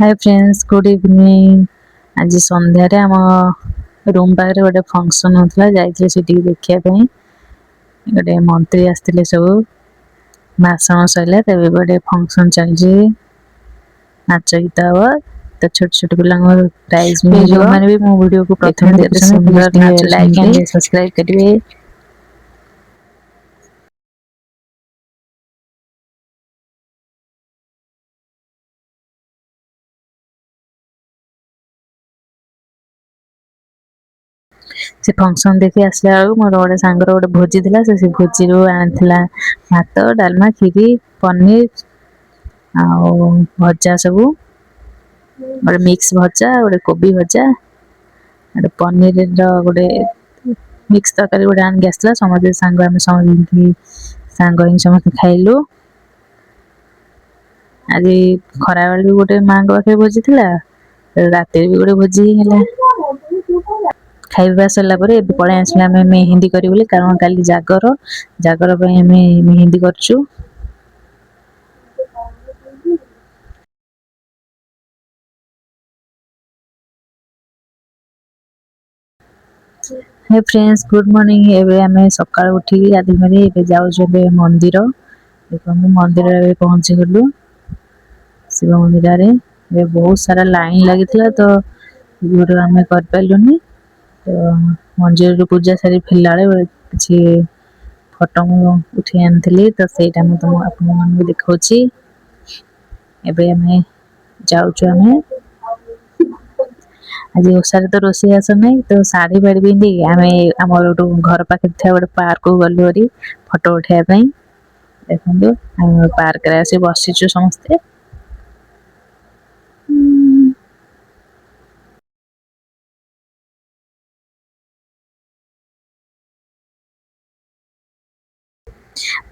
ହାଏ friends, good evening. ଆଜି ସନ୍ଧ୍ୟାରେ ଆମ ରୁମ୍ ପାଖରେ ଗୋଟେ ଫଙ୍କସନ୍ ହେଉଥିଲା, ଯାଇଥିଲି ସେଠିକି ଦେଖିବା ପାଇଁ। ଗୋଟେ ମନ୍ତ୍ରୀ ଆସିଥିଲେ ସବୁ, ଭାଷଣ ସରିଲା। ତେବେ ଗୋଟେ ଫଙ୍କସନ୍ ଚାଲିଛି, ନାଚ ଗୀତ ହବ। ତ ଛୋଟ ଛୋଟ ପିଲାଙ୍କୁ ପ୍ରାଇଜ୍ ମିଳିବ। ଯେଉଁମାନେ ବି ମୋ ଭିଡ଼ିଓକୁ ପ୍ରଥମେ ଦେଖନ୍ତୁ କେତେ ଦେଖୁଛନ୍ତି, ସୁନ୍ଦର ପ୍ଲିଜ୍ ଟିକେ ଲାଇକ୍ ନାଚୁଛନ୍ତି। ଆଣ୍ଡ ସବସ୍କ୍ରାଇବ୍ କରିବେ। ସେ ଫଙ୍କସନ୍ ଦେଖି ଆସିଲା ବେଳକୁ ମୋର ଗୋଟେ ସାଙ୍ଗର ଗୋଟେ ଭୋଜି ଥିଲା। ସେ ଭୋଜିରୁ ଆଣିଥିଲା ଭାତ, ଡାଲମା, କ୍ଷୀରି, ପନିର ଆଉ ଭଜା ସବୁ। ଗୋଟେ ମିକ୍ସ ଭଜା, ଗୋଟେ କୋବି ଭଜା, ଗୋଟେ ପନିରର ଗୋଟେ ମିକ୍ସ ତରକାରୀ ଗୋଟେ ଆଣିକି ଆସିଥିଲା। ସମସ୍ତେ ସାଙ୍ଗ, ଆମେ ସମସ୍ତେ ସାଙ୍ଗ ହିଁ ସମସ୍ତେ ଖାଇଲୁ। ଆଜି ଖରାବେଳେ ବି ଗୋଟେ ମାଆଙ୍କ ପାଖରେ ଭୋଜି ଥିଲା, ରାତିରେ ବି ଗୋଟେ ଭୋଜି ହେଲା। ଖାଇବା ସରିଲା ପରେ ଏବେ ପଳେଇ ଆସିଲୁ ଆମେ ମେହେନ୍ଦି କରିବୁ ବୋଲି, କାରଣ କାଲି ଜାଗର, ଜାଗର ପାଇଁ ଆମେ ମେହେନ୍ଦି କରୁଛୁ। ହେ ଫ୍ରେଣ୍ଡସ୍, ଗୁଡ୍ ମର୍ଣ୍ଣିଂ। ଏବେ ଆମେ ସକାଳୁ ଉଠିକି ଗାଧୋଇ ପାଧେଇ ଏବେ ଯାଉଛୁ ଏବେ ମନ୍ଦିର। ଦେଖନ୍ତୁ, ମନ୍ଦିରରେ ଏବେ ପହଞ୍ଚିଗଲୁ, ଶିବ ମନ୍ଦିରରେ। ଏବେ ବହୁତ ସାରା ଲାଇନ୍ ଲାଗିଥିଲା, ତ ଭିଡ଼ିଓ ଆମେ କରିପାରିଲୁନି। ତ ମନ୍ଦିରରୁ ପୂଜା ସାରି ଫେରିଲା ବେଳେ କିଛି ଫଟୋ ମୁଁ ଉଠେଇ ଆଣିଥିଲି, ତ ସେଇଟା ମୁଁ ତମ ଆପଣମାନଙ୍କୁ ଦେଖାଉଛି। ଏବେ ଆମେ ଯାଉଛୁ। ଆମେ ଆଜି ଓଷାରେ ତ ରୋଷେଇ ବାସ ନାହିଁ, ତ ଶାଢ଼ୀ ଫାଢ଼ୀ ପିନ୍ଧିକି ଆମେ ଆମର ଗୋଟେ ଘର ପାଖରେ ଥିବା ଗୋଟେ ପାର୍କକୁ ଗଲୁ ଭାରି ଫଟୋ ଉଠେଇବା ପାଇଁ। ଦେଖନ୍ତୁ, ଆମେ ପାର୍କରେ ଆସି ବସିଛୁ ସମସ୍ତେ।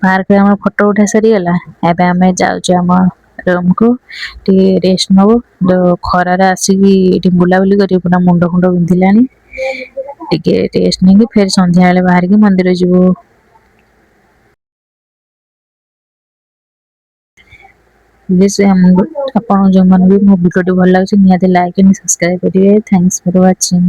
ପାର୍କରେ ଆମର ଫଟୋ ଉଠା ସରିଗଲା। ଏବେ ଆମେ ଯାଉଛୁ ଆମ ରୁମକୁ, ଟିକେ ରେଷ୍ଟ ନବୁ। ଖରାରେ ଆସିକି ଏଠି ବୁଲାବୁଲି କରି ପୁରା ମୁଣ୍ଡ ଫୁଣ୍ଡ ବିନ୍ଧିଲାଣି। ଟିକେ ରେଷ୍ଟ ନେଇକି ଫେର ସନ୍ଧ୍ୟାବେଳେ ବାହାରିକି ମନ୍ଦିର ଯିବୁ। ପ୍ଲିଜ୍, ଆପଣ ଯେଉଁମାନେ ବି ମୋ ଭିଡ଼ିଓଟି ଭଲ ଲାଗୁଛି, ନିହାତି ଲାଇକ୍ ଆଣ୍ଡ ସବସ୍କ୍ରାଇବ୍ କରିବେ। Thanks for watching.